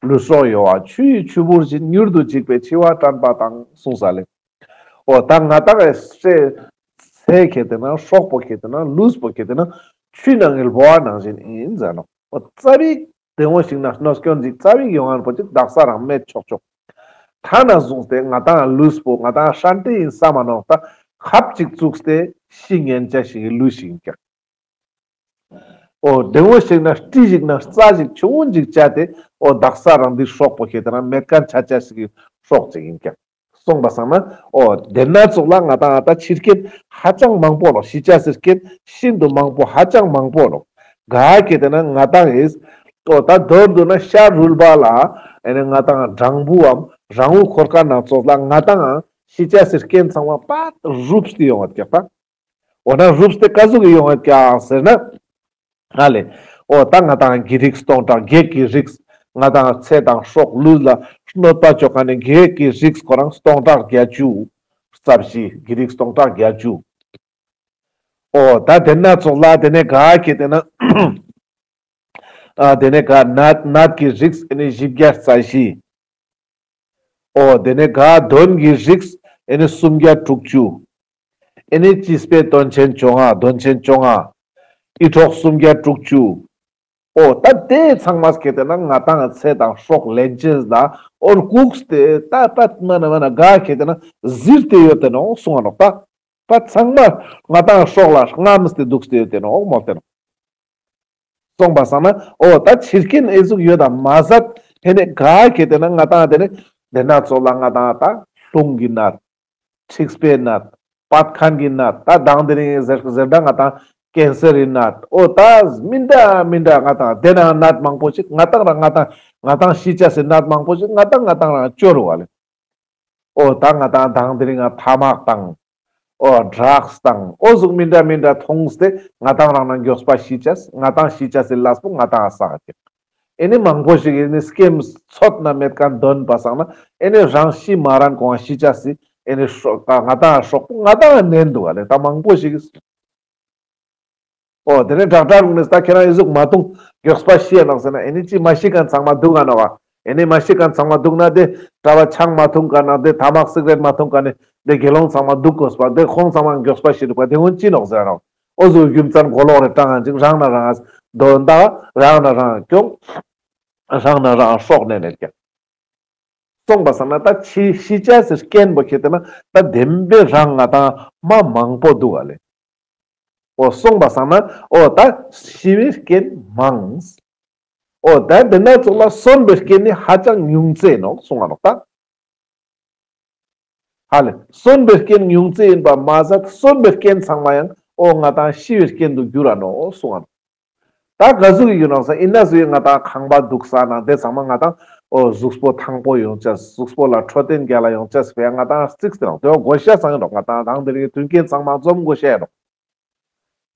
ལུས་སྲོག་གཡོ་བ་ཆུ་ཡི་ཆུ་བུར་བཞིན། མྱུར་དུ་འཇིག་པའི་འཆི་བ་དྲན་པ་དང་གསུངས་ས་ལེ། འོ་ད་ང་ཏང་ངི་ཚེ་ཁེ་ཏེ་ན་སྲོག་པོ་ཁེ་ཏེ་ན་ལུས་པོ་ཁེ་ཏེ་ན་ཆུ་ནང་གི་ལྦོ་བ་ནང་བཞིན་ཡིན་ཟེར་ནོག་འོ་རྩ་བའི་ དེ་འོ་ཞིག་ན་གནོད་སྐྱོན་ཅིག་རྩ་བའི་ཡོང་ངན་པོ་ཅིག་དག་ས་རང་མེད་ཆོག་ཆོག་ཐ་ན་བཟུང་སྟེ་ང་ཏང་ལུས་པོ་ང་ཏང་ཧྲན་ཏེ་ཡིན་ས་མ་ནོག་ད་ཁབ་ཅིག་བཙུགས་ཏེ་ཤི་ཉན་ཆ་ཞིག་གི་ལུས་ཤིག་ཡིན་ཀྱག་འོ་དེ་འོ་ཞིག་ན་སྤྲི་ཞིག་ན་རྩ་ཞིག་ཆུང་ངུན་ཅིག་བཅད་དེ་འོ་དག་ས་རང་འདི་སྲོག་པོ་ཁེ་ཏེ་ན་མེད་མཁན་ཆ་ཆ་ཞིག་གི་སྲོག་ཅིག་ཡིན་ཀྱག་སོང་པ་སང་ན། འོ་དེ་ན་ཙོགས་ལ་ང་ཏང་ད་ཕྱི་རྐྱེན་ཧ་ཅང་མང་པོ་ལོ། ཤི་ཆ་སི་རྐྱེན་ཤིན་ཏུ་མང་པོ་ཧ་ཅང་མང་པོ་ལོ། ག་ཁེ་ཏེ་ན་ང་ཏང་ཨིས། འོ་ད་མདོར་བསྡུ་ན་ཤ་རུལ་བ་ལ་ཨེ་ནི་ང་ཏང་སྦྲང་བུའམ་སྦྲང་བུ་འཁོར་ཁན་ན་ཙོགས་ལ་ང་ཏང་ཤི་ཆ་སི་རྐྱེན་ཚང་མ་པ་རུབ་སྟེ་ཡོང་བ་ཀྱག་ད། འོ་ན་རུབ་སྟེ་ཀ་ཟུག་གི་ཡོང་བ་ཀྱག་ཟེར་ན། ཧ་ལེ། འོ་ད་ང་ཏང་གི་རིགས་སྟོང་ཕྲག་བརྒྱད་ཀྱི་རིགས། ང་ཏང་ཚེ་དང་སྲོག་ལུས་ལ་གནོད་པ་ཅོ་ཁན་ནི་བརྒྱད་ཀྱི་རིགས་ཁོ་རང་སྟོང་ཕྲག་བརྒྱད་ཅུ། རྩ་བཞི་གི་རིགས་སྟོང་ཕྲག་བརྒྱད་ཅུ། འོ་ད་དེ་ན་ཙོགས་ལ་དེ་ནས་ག་ཁེ་ཏེ་ན། ཨ་དེ་ནས་ག་ནད་ནད་ཀྱི་རིགས་ཨེ་ནི་བཞི་བརྒྱ་རྩ་བཞི། འོ་དེ་ནས་ག་གདོན་གྱི་རིགས་ཨེ་ནི་སུམ་བརྒྱ་དྲུག་ཅུ། ཨེ་ནི་བྱིས་པའི་དོན་ཆེན་བཅོ་ལྔ། དོན་ཆེན་བཅོ་ལྔ། ཨི་འཕྲོག་སུམ་བརྒྱ་དྲུག་ཅུ། འོ་ད་དེ་ཚང་མ་ཁེ་ཏེ་ན་ང་ཏང་ཚེ་དང་སྲོག་ལན་ཅེས་ལ་འོར་བཀུགས་ཏེ་ད་པད་མ་ན་མ་ན་ག་ཁེ་ཏེ་ན་གཟིར་ཏེ་ཡོད་དེ་ནོག་གསུང་ང་ནོག་ད། པད་ཚང་མ་ང་ཏང་སྲོག་ལ་རྔམས་ཏེ་དུགས་ཏེ་ཡོད་དེ་ནོག་མོལ་ཏེ་ནོག་སོང་པ་སང་ན་འོ་ད་ཕྱི་རྐྱེན་ཨེ་ཟུག་ཡོད་དམ་མ་ཟད་ཧེ་ནས་ག་ཁེ་ཏེ་ན་ང་ཏང་དེ་ནས་དེ་ན་ཙོགས་ལ་ང་ཏང་ད་རླུང་གི་ནད། འཁྲིག་པའི་ནད། བད་ཀན་གྱི་ནད། ད་དང་དེ་རིང་ཟེར་ཟེར་ད་ང་ཏང་ཀེན་སར་རི་ནད། འོ་ད་མི་འདྲ་མི་འདྲ་ང་ཏང་དེ་ན་ནད་མང་པོ་ཞིག་ང་ཏང་རང་ང་ཏང་ང་ཏང་ཤི་ཆ་སི་ནད་མང་པོ་ཞིག་ང་ཏང་ང་ཏང་རང་ཅོ་རུ་བ་ལེ། འོ་ད་ང་ཏང་དང་དེ་རིང་ང་ཐ་མག་དང་། འོ་ཌྲགས་དང་འོ་ཟུག་མི་འདྲ་མི་འདྲ་ཐོངས་ཏེ་ང་ཏང་རང་ན་མགྱོགས་པ་ཤི་ཆ་སི་ང་ཏང་ཤི་ཆ་སི་ལས་པོ་ང་ཏང་ང་བསགས་ཀྱག་ཨེ་ནི་མང་པོ་ཞིག་ཨེ་ནི་སྐེམ་ཚོད་ན་མེད་ཁན་དོན་པ་སང་ན་ཨེ་ནི་རང་ཤི་མ་རན་གོང་ཤི་ཆ་སི་ཨེ་ནི་སྲོག་ང་ཏང་སྲོག་པོ་ང་ཏང་ནན་དུག་ག་ལེ། ད་མང་པོ་ཞིག་འོ་དེ་ནས་ཌག་ཊར་གུན་ནས་ད་ཁྱེད་རང་ཨི་ཟུག་མ་ཐུང་མགྱོགས་པ་ཤི་ཡ་ནོག་ཟེར་ན་ཨེ་ནི་ཅི་མ་ཤི་ཁན་ཚང་མ་དུག་ག་ནོག་ག་ཨེ་ནི་མ་ཤི་ཁན་ཚང་མ་དུག་ན་དེ་གྲྭ་པ་ཆང་མ་ཐུང་ཁན་ན་དེ་ཐ་མག་སིག་རེཊ་མ་ཐུང་ཁན་ནི་དེ་དགེ་སློང་ཚང་མ་དུག་དགོས་པ་དེ་ཁོང་ཚང་མ་མགྱོགས་པ་ཤི་དུག་པ་དེ་ཀུན་ཅི་ནོག་ཟེར་ར་ནོག་འོ་ཟུག་རྒྱུ་མཚན་གོ་ལོག་རེ་དྲངས་ཅིག་རང་ན་རང་དོན་དག་རང་ན་རང་སྐྱོང་། རང་ན་རང་སྲོག་ནན་ནན་ཀྱང་། སོང་པ་སང་ན་ད་ཤི་ཤི་ཆ་སི་རྐྱེན་པོ་ཁྱེད་དེ་ན་ད་བདེན་པའི་རང་ང་ཏང་མ་མང་པོ་དུག་ག་ལེ། འོ་སོང་པ་སང་ན་འོ་ད་ཤི་བའི་རྐྱེན་མང་། འོ་ད་དེ་ན་ཙོགས་ལ་གསོན་པའི་རྐྱེན་ནི་ཧ་ཅང་ཉུང་ཙེ་ནོག་གསུང་ང་ནོག་ད། ཧ་ལེ། གསོན་པའི་རྐྱེན་ཉུང་ཙེ་ཡིན་པ་མ་ཟད་གསོན་པའི་རྐྱེན་ཚང་མ་ཡང་འོ་ང་ཏང་ཤི་བའི་རྐྱེན་དུ་འགྱུར་ར་ནོག་གསུང་ང་ནོག་ད་ག་ཟུག་གི་ཡོད་ནོག་ཟེར་ན་ཨིན་ན་ཟུག་གི་ང་ཏང་ཁང་པ་དུག་ས་ནང་དེ་ཚང་མ་ང་ཏང་འོ་གཟུགས་པོ་ཐང་པོ་ཡོང་ཅེས་གཟུགས་པོ་ལ་འཕྲོད་བསྟེན་རྒྱལ་ལ་ཡོང་ཅེས་སི་ཕི་ཡ་ང་ཏང་རྩིགས་ཏེ་ནོག་དེ་བོ་དགོས་ཤེས་ཡོད་ནོག་ང་ཏང་དང་དེ་རིང་གི་མཐུན་རྐྱེན་ཚང་མ་འཛོམས་དགོས་ཤེས་ཡོད་ནོག་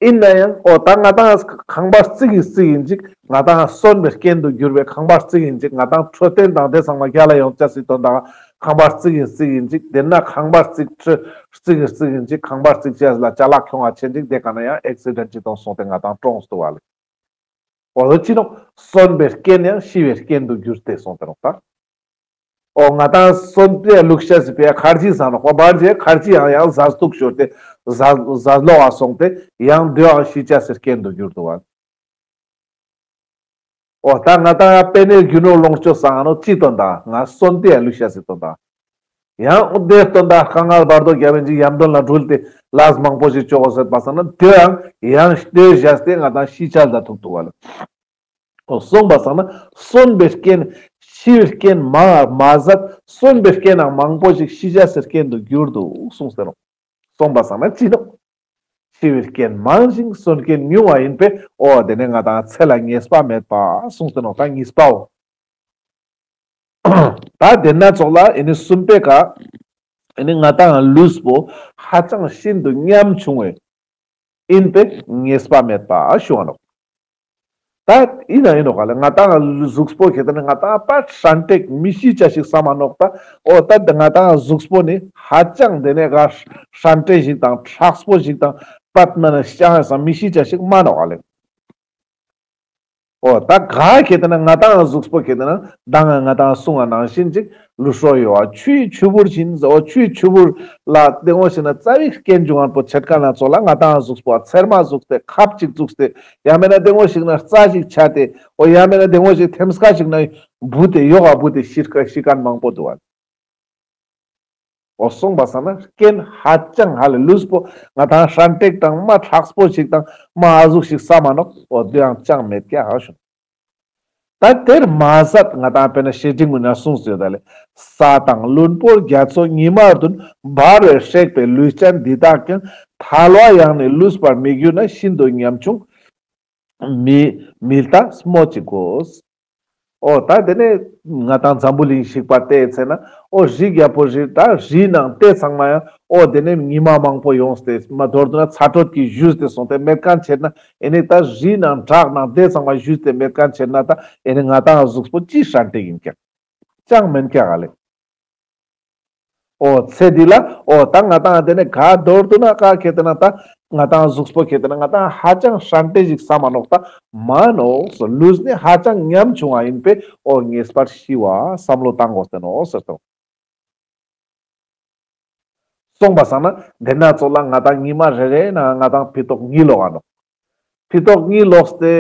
ཨིན་ན་ཡང་འོ་ད་ང་ཏང་ཁང་པ་རྩིག་གི་རྩིག་ཡིན་ཅིག་ང་ཏང་གསོན་པའི་རྐྱེན་དུ་གྱུར་པའི་ཁང་པ་རྩིག་ཡིན་ཅིག་ང་ཏང་འཕྲོད་བསྟེན་དང་དེ་ཚང་མ་རྒྱལ་ལ་ཡོང་ཅེས་སི་དོན་དག་ཁང་པ་རྩིག་ཡིན་རྩིག་ཡིན་ཅིག་དེ་ན་ཁང་པ་རྩིག་ཁྲི་རྩིག་གི་རྩིག་ཡིན་ཅིག་ཁང་པ་རྩིག་ཅེས་ལ་ཅ་ལག་ཁྱོང་བ་ཆེན་ཅིག་དེ་ག་ན་ཡང་ཨེག་སི་ཌེན་ཅིག་ཏོང་སོང་སྟེ་ང་ཏང་གྲོངས་སུ་བ་ལེ། འོ་ལོ་ཅི་ནོག་གསོན་པའི་རྐྱེན་ཡང་ཤི་བའི་རྐྱེན་དུ་གྱུར་ཏེ་སོང་སྟེ་ནོག་ད། འོ་ང་ཏང་གསོན་པའི་ལུགས་ཤེས་སི་ཕི་ཡ་ཁར་ཇི་ཟ་ནོག་པ་བར་ཇི་ཁར་ཇི་ཡང་ཡང་ཟ་སྟུག་ཤོར་ཏེ་ཟ་ཟ་ལོག་ག་སོང་སྟེ་ཡང་དེ་ཡང་ཤི་ཅེས་སི་རྐྱེན་དུ་གྱུར་དུག་པ། འོ་ད་ང་ཏང་ཡང་པེ་ནེ་རྒྱུ་ནོར་ལོངས་སྤྱོད་ཟ་ནོག་ཅི་དོན་དག་ང་གསོན་པའི་ལུགས་ཤེས་སི་དོན་དག་ཡང་དེ་དོན་དག་དཀའ་ངལ་བར་དོ་རྒྱབ་ཡིན་ཅིག་ཡམ་དོན་ལ་འགྲུལ་ཏེ་ལས་མང་པོ་ཞིག་ཅོ་དགོས་ཟེར་པ་སང་ན་དེ་ཡང་ཡང་དེ་བཞག་སྟེ་ང་ཏང་ཤི་ཆ་ལ་ཐུག་དུག་པ་ལེ། འོ་སོང་པ་སང་ན་གསོན་པའི་རྐྱེན་ཤི་བའི་རྐྱེན་མང་བ་མ་ཟད་གསོན་པའི་རྐྱེན་ཡང་མང་པོ་ཞིག་ཤི་ཅེས་སི་རྐྱེན་དུ་གྱུར་དུག་གསུངས་ཏེ་ནོག་སོང་པ་སང་ན་ཅི་ནོག་ཤི་བའི་རྐྱེན་མང་ཞིང་གསོན་རྐྱེན་ཉུང་བ་ཡིན་པས་འོ་དེ་ནས་ང་ཏང་ཚེ་ལ་ངེས་པ་མེད་པ་གསུངས་ཏེ་ནོག་ད་གཉིས་པའོ། ད་དེ་ན་ཙོགས་ལ་ཨེ་ནི་གསུམ་པའི་ཀ་ཨེ་ནི་ང་ཏང་ལུས་པོ་ཧ་ཅང་ཤིན་ཏུ་ཉམ་ཆུང་བའི་ཨིན་པས་ངེས་པ་མེད་པ་ཞུ་བ་ནོག་ད་ཨིན་ན་ཨིན་ནོག་ག་ལེ། ང་ཏང་གཟུགས་པོ་ཁྱེད་དེ་ནི་ང་ཏང་པ་ཧྲན་ཏེ་མི་ཤི་ཅེས་ཤིག་ས་མ་ནོག་ད། འོ་ད་ང་ཏང་གཟུགས་པོ་ནི་ཧ་ཅང་དེ་ནས་ག་ཧྲན་ཏེ་ཞིག་དང་མཁྲེགས་པོ་ཞིག་དང་པད་མ་ན་ཤང་ས་མི་ཤི་ཅེས་ཤིག་མ་ནོག་ག་ལེ། འོ་ད་ག་ཁེ་ཏེ་ན་ང་ཏང་གཟུགས་པོ་ཁེ་ཏེ་ན་མདང་ང་ཏང་གསུང་བ་ནང་བཞིན་ཅིག་ལུས་སྲོག་ཡོད་པ་ཆུའི་ཆུ་བུར་བཞིན་ཟེར། འོ་ཆུའི་ཆུ་བུར་ལ་དེ་ངོ་ཞིག་ན་རྩ་བའི་རྐྱེན་འབྱུང་ངན་པོ་ཆེ་ཁན་ན་ཙོགས་ལ་ང་ཏང་གཟུགས་པོ་ཚེར་མ་ཟུགས་ཏེ་ཁབ་ཅིག་ཟུགས་ཏེ་ཡང་མེད་ན་དེ་ངོ་ཞིག་ན་རྩ་ཞིག་ཆ་སྟེ་འོ་ཡང་མེད་ན་དེ་ངོ་ཞིག་ཐེམ་སྐས་ཤིག་ན་བུད་དེ་ཡོག་ག་བུད་དེ་ཤི་ཁན་མང་པོ་འདུག་པ། འོ་སོང་པ་སང་ན་རྐྱེན་ཧ་ཅང་ཧ་ལས་ལུས་པོ་ང་ཏང་ཧྲན་ཏེ་དང་མ་ཁྲག་པོ་ཞིག་དང་མ་ཨ་ཟུག་ཞིག་ས་མ་ནོག། འོ་དེ་ཡང་ཅང་མེད་ཀྱག་ཧ་ཞུ། ད་དེར་མ་ཟད་ང་ཏང་དཔེར་ན་བཤེས་སྤྲིང་ངུན་ན་གསུངས་ཡོད་ད་ལེ། ས་དང་བློན་པོ་རྒྱ་མཚོ་ཉི་མ་བདུན། འབར་བས་བསྲེགས་པའི་ལུས་ཅན་འདི་དག་ཀྱང་། ཐལ་བ་ཡང་ནི་ལུས་པར་མི་འགྱུར་ན། ཤིན་ཏུ་ཉམ་ཆུང་མི་མི་ལྟ་སྨོས་ཅི་དགོས། འོ་ད་དེ་ནས་ང་ཏང་འཛམ་བུ་གླིང་ཞིག་པ་བལྟས་ཚེ་ན་འོ་རི་རྒྱལ་པོ་རི་ད་རི་ནང་དེ་ཚང་མ་ཡང་འོ་དེ་ནས་ཉི་མ་མང་པོ་ཡོངས་ཏེ་མ་མདོར་བསྡུ་ན་ཚ་དྲོད་ཀྱིས་ཞུས་ཏེ་སོང་སྟེ་མེད་ཁན་ཆེ་ན་ཨེ་ནི་ད་རི་ནང་བྲག་ནང་དེ་ཚང་མ་ཞུས་ཏེ་མེད་ཁན་ཆེ་ན་ད་ཨེ་ནི་ང་ཏང་གཟུགས་པོ་ཅི་ཧྲན་ཏེ་ཡིན་ཀྱག་ཅང་མེན་ཀྱག་ཨ་ལེ། འོ་ཚེ་འདི་ལ་འོ་ད་ང་ཏང་དེ་ནས་ག་མདོར་བསྡུ་ན་ག་ཁེ་ཏེ་ན་ད་ང་ཏང་གཟུགས་པོ་ཁེ་ཏེ་ན་ང་ཏང་ཧ་ཅང་ཧྲན་ཏེ་ཞིག་ས་མ་ནོག་ད་མ་ནོག་སོ་ལུས་ནི་ཧ་ཅང་ཉམ་ཆུང་བ་ཡིན་པས་འོ་ངེས་པར་ཤི་བ་བསམ་བློ་བཏང་དགོས་ཏེ་ནོག་ཟེར་ཏོ། སོང་པ་སང་ན་དེ་ན་ཙོགས་ལ་ང་ཏང་ཉི་མ་རེ་རེ་ན་ང་ཏང་ཕི་ཏོག་གཉིས་ལོག་ག་ནོག། ཕི་ཏོག་གཉིས་ལོག་སྟེ་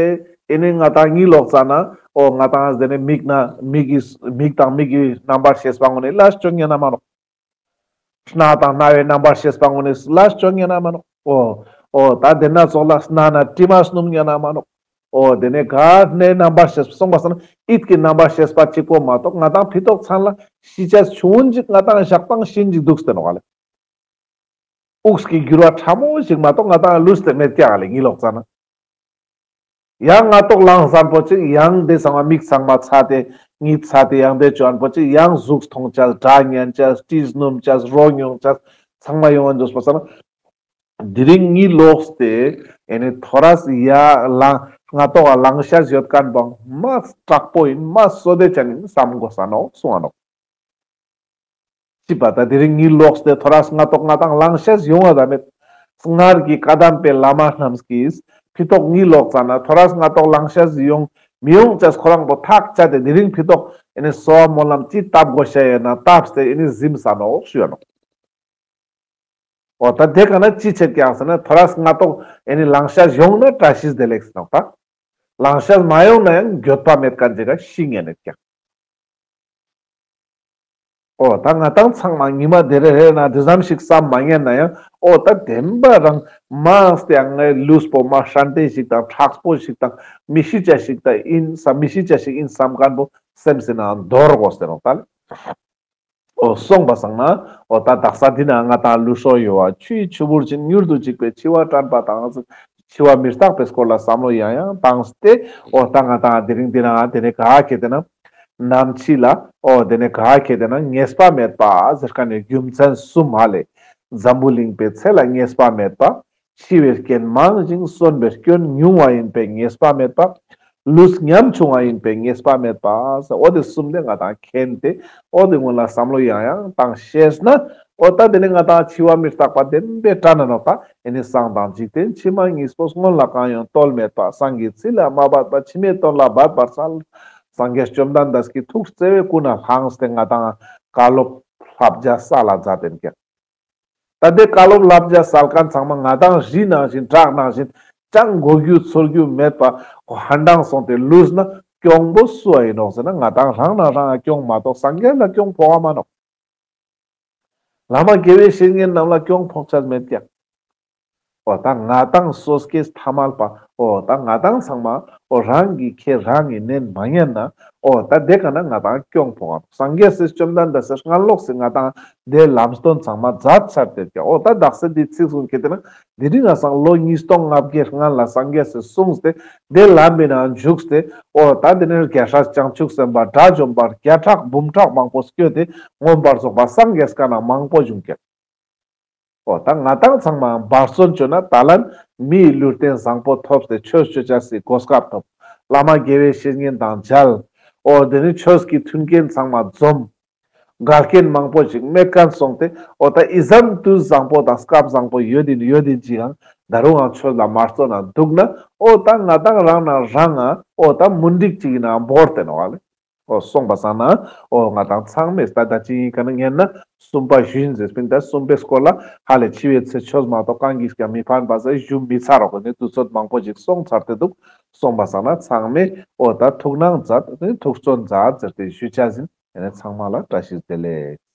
ཨེ་ནི་ང་ཏང་གཉིས་ལོག་ཙ་ན་འོ་ང་ཏང་དེ་ནས་མིག་ན་མིག་གི་མིག་དང་མིག་གི་རྣམ་པར་ཤེས་པ་ངོ་ནས་ལ་སྐྱོན་ཉན་ན་མ་ནོག། སྣ་དང་རྣ་བའི་རྣམ་པར་ཤེས་པ་ངོ་ནས་ལ་སྐྱོན་ཉན་ན་མ་ནོག། འོ་འོ་ད་དེ་ན་ཙོགས་ལ་སྣ་ན་དྲི་མ་སྣུམ་ཉན་ན་མ་ནོག། འོ་དེ་ནས་ག་སྣའི་རྣམ་པར་ཤེས་པ་སོང་པ་སང་ན་ཡིད་ཀྱི་རྣམ་པར་ཤེས་པ་གཅིག་པོ་མ་གཏོགས་ང་ཏང་ཕི་ཏོག་ཚང་ལ་ཤི་ཆ་ཆུང་ངུན་ཅིག་ང་ཏང་ཞག་དང་ཤིན་ཅིག་འདུག་སྟེ་ནོག་ཨ་ལེ། དབུགས་ཀྱི་འགྱུར་བ་ཕྲ་མོ་ཞིག་མ་གཏོགས་ང་ཏང་ལུས་ཏེ་མེད་ཀྱག་ལེ་གཉིད་ལོག་ཙ་ན། ཡང་སྔ་ཏོག་ལངས་ཟན་པོ་ཅིག་ཡང་དེ་ཚང་མ་མིག་ཚང་མ་ཚ་སྟེ་གཉིད་ཚ་སྟེ་ཡང་དེ་ཅོ་ཨན་པོ་ཅིག་ཡང་གཟུགས་མཐོང་ཅས་སྒྲ་ཉན་ཅས་དྲི་སྣོམ་ཅས་རོ་མྱོང་ཅས་ཚང་མ་ཡོང་ཨན་འདུག་པ་སང་ན། དེ་རིང་གཉིད་ལོག་སྟེ་ཨེ་ནི་ཐོ་རས་ཡ་ལང་སྔ་ཏོག་ལངས་ཤས་ཡོད་ཁན་པོ་མ་དྲག་པོ་ཡིན་མ་བསོད་བདེ་ཅན་ཡིན་བསམ་དགོས་ས་ནོག་གསུང་ཨ་ནོག། ཅི་པ་ད་དེ་རིང་གཉིད་ལོག་སྟེ་ཐོ་རས་སྔ་ཏོག་ང་ཏང་ལངས་ཤས་ཡོང་བ་ད་མེད། སྔར་གྱི་བཀའ་གདམས་པའི་བླ་མ་རྣམས་ཀྱིས་ཕི་ཏོག་གཉིད་ལོག་ཙ་ན་ཐོ་རས་སྔ་ཏོག་ལངས་ཤས་ཡོང་མི་ཡོང་ཅས་ཁོ་རང་པོ་ཐག་བཅད་དེ་དེ་རིང་ཕི་ཏོག་ཨེ་ནི་གསོལ་བ་སྨོན་ལམ་ཅི་བཏབ་དགོས་ཤ་ཡོད་ན་བཏབ་སྟེ་ཨེ་ནི་གཟིམས་ས་ནོག་ཞུ་ཡ་ནོག། འོ་ད་དེ་ག་ན་ཅི་ཆད་ཀྱག་ཟེར་ན་ཐོ་རས་སྔ་ཏོག་ཨེ་ནི་ལངས་ཤས་ཡོང་ན་བཀྲ་ཤིས་བདེ་ལེགས་ནོག་ད། ལངས་ཤས་མ་ཡོང་ན་ཡང་འགྱོད་པ་མེད་ཁན་ཅིག་ག་ཤི་ཉན་ནེད་ཀྱག། འོ་ད་ང་ཏང་ཚང་མ་ཉི་མ་དེ་རེ་རེ་ན་དེ་ཙམ་ཞིག་བསམ་མ་ཉན་ན་ཡང་འོ་ད་བདེན་པ་རང་མ་སྟེ་ཡང་ངའི་ལུས་པོ་མ་ཧྲན་ཏེ་ཞིག་དང་མཁྲེགས་པོ་ཞིག་དང་མི་ཤི་ཆ་ཞིག་ད་ཡིན་ས་མི་ཤི་ཆ་ཞིག་ཡིན་བསམ་ཁན་པོ་སེམས་སི་ནང་འདོར་དགོས་ཟེར་རོགས་ད་ལེ། འོ་སོང་པ་སང་ན་འོ་ད་དག་ས་འདི་ན་ང་ཏང་ལུས་སྲོག་ཡོད་པ་ཆུའི་ཆུ་བུར་བཞིན་མྱུར་དུ་འཇིག་པའི་འཆི་བ་དྲན་པ་དང་། འཆི་བ་མི་རྟག་པའི་སྐོར་ལ་བསམ་བློ་ཡང་ཡང་བཏང་སྟེ་འོ་ད་ང་ཏང་དེ་རིང་འདི་ན་དེ་ནས་ག་ཁེ་ཏེ་ན་ནམ་འཆི་ལ་འོ་དེ་ནས་ག་ཁེ་ཏེ་ན་ངེས་པ་མེད་པ་ཟེར་ཁན་ནི་རྒྱུ་མཚན་གསུམ་ཧ་ལེ། འཛམ་བུ་གླིང་པའི་ཚེ་ལ་ངེས་པ་མེད་པ། འཆི་བའི་རྐྱེན་མང་ཞིང་གསོན་པའི་སྐྱོན་ཉུང་བ་ཡིན་པས་ངེས་པ་མེད་པ། ལུས་ཉམ་ཆུང་བ་ཡིན་པས་ངེས་པ་མེད་པ། འོ་དེ་གསུམ་དེ་ང་ཏང་མཁྱེན་ཏེ་འོ་དེ་སྔོན་ལ་བསམ་བློ་ཡང་ཡང་བཏང་ཤེས་ན་འོ་ད་དེ་ནས་ང་ཏང་འཆི་བ་མི་རྟག་པ་བདེན་པའི་དྲན་ན་ནོག་པ། ཨེ་ནི་སངས་དང་འཇིག་རྟེན་ཕྱི་མ་གཉིས་པོ་སྔོན་ལ་གང་ཡང་རྟོལ་མེད་པ། སངས་རྒྱས་ཚིག་ལ་མ་བབས་པ། ཕྱི་མའི་དོན་ལ་འབད་པར་གསལ། སངས་རྒྱས་བཅོམ་ལྡན་འདས་ཀྱི་ཐུགས་བརྩེ་བས་ཀུན་ནས་བསླངས་ཏེ་ང་ཏང་བཀའ་སློབ་བསླབ་བྱ་སལ་ལ་མཛད་དེ་ཀྱག། ད་དེ་བཀའ་སློབ་བསླབ་བྱ་སལ་ཁན་ཚང་མ་ང་ཏང་རི་ནང་བཞིན་བྲག་ནང་བཞིན་ཅང་གོ་རྒྱུ་ཚོར་རྒྱུ་མེད་པ་ཧན་ཏང་སོང་སྟེ་ལུས་ན་གྱོང་པོ་སུ་ཨ་ཡིན་ནོག་ཟེར་ན་ང་ཏང་རང་ན་རང་ང་གྱོང་མ་གཏོགས་སངས་རྒྱས་ལ་གྱོང་ཕོག་ག་མ་ནོག། བླ་མ་དགེ་བའི་བཤེས་གཉེན་རྣམས་ལ་གྱོང་ཕོག་ཆ་མེད་ཀྱག། འོ་ད་ང་ཏང་སོ་སྐྱེས་ཐ་མལ་པ་འོ་ད་ང་ཏང་ཚང་མ་འོ་རང་གི་ཁེ་རང་གི་ནན་མ་ཉན་ན་འོ་ད་དེ་ག་ན་ང་ཏང་གྱོང་ཕོག་ག་ནོག། སངས་རྒྱས་སི་བཅོམ་ལྡན་འདས་སི་སྔ་ལོགས་སི་ང་ཏང་དེ་ལམ་སྟོན་ཚང་མ་མཛད་ཚར་ཏེ་ཀྱག། འོ་ད་དག་ས་འདི་ཚིག་གསུང་ཁེ་ཏེ་ན་དེ་རིང་ང་སང་ལོ་ཉིས་སྟོང་ལྔ་བརྒྱའི་སྔན་ལ་སངས་རྒྱས་སི་གསུངས་ཏེ་དེ་ལམ་མི་ནང་འཇུག་སྟེ་འོ་ད་དེ་ནས་རྒྱལ་སྲས་བྱང་ཆུབ་སེམས་དཔའ་དགྲ་བཅོམ་པ་བརྒྱ་ཕྲག་འབུམ་ཕྲག་མང་པོ་སྐྱོད་དེ་མངོན་པར་རྫོགས་པ་སངས་རྒྱས་ཀ་ན་མང་པོ་བྱུང་ཀྱག། འོ་ད་ང་ཏང་ཚང་མ་འབད་བརྩོན་བཅོས་ན་ད་ལན་མིའི་ལུས་རྟེན་བཟང་པོ་ཐོབ་སྟེ་ཆོས་སྤྱོད་ཅེས་སི་གོ་སྐབས་ཐོབ། བླ་མ་དགེ་བའི་བཤེས་གཉེན་དང་མཇལ། འོ་དེ་ནི་ཆོས་ཀྱི་མཐུན་རྐྱེན་ཚང་མ་འཛོམས། འགལ་རྐྱེན་མང་པོ་ཞིག་མེད་ཁན་སོང་སྟེ་འོ་ད་ཨི་ཙམ་དུས་བཟང་པོ་དང་སྐབས་བཟང་པོ་ཡོད་ཡིན་ཡོད་ཡིན་ཅི་ཡང་ ད་རུང་ང་ཆོས་ལ་མ་བརྩོན་ན་འདུག་ན་འོ་ད་ང་དང་རང་ན་རང་ང་འོ་ད་མུན་དིག་ཅིག་ཡིན་ན་བོར་ཏེ་ནོག་ལེ། འོ་སོང་པ་སང་ན་འོ་ང་དང་ཚང་མས་ད་ད་ཅི་ཡིན་ཀ་ན་ངན་ན་གསུམ་པ་ཞུ་ཡིན་ཟེར་པིན། ད་གསུམ་པའི་སྐོར་ལ་ཧ་ལེ་འཆི་བའི་ཚེ་ཆོས་མ་གཏོགས་གང་གིས་ཀྱང་མི་ཕན་པ་ཟེར་ཞུ་མི་ཚར་རོགས་ནས་དུས་ཚོད་མང་པོ་ཅིག་སོང་ཚར་ཏེ་འདུག། སོང་པ་སང་ན་ཚང་མས་འོ་ད་ཐུགས་སྣང་མཛད་ནས་ཐུགས་བརྩོན་མཛད་ཟེར་ཏེ་ཞུ་ཆ་ཡིན། ཡིན་ན་ཚང་མ་ལ་བཀྲ་ཤིས་བདེ་ལེགས།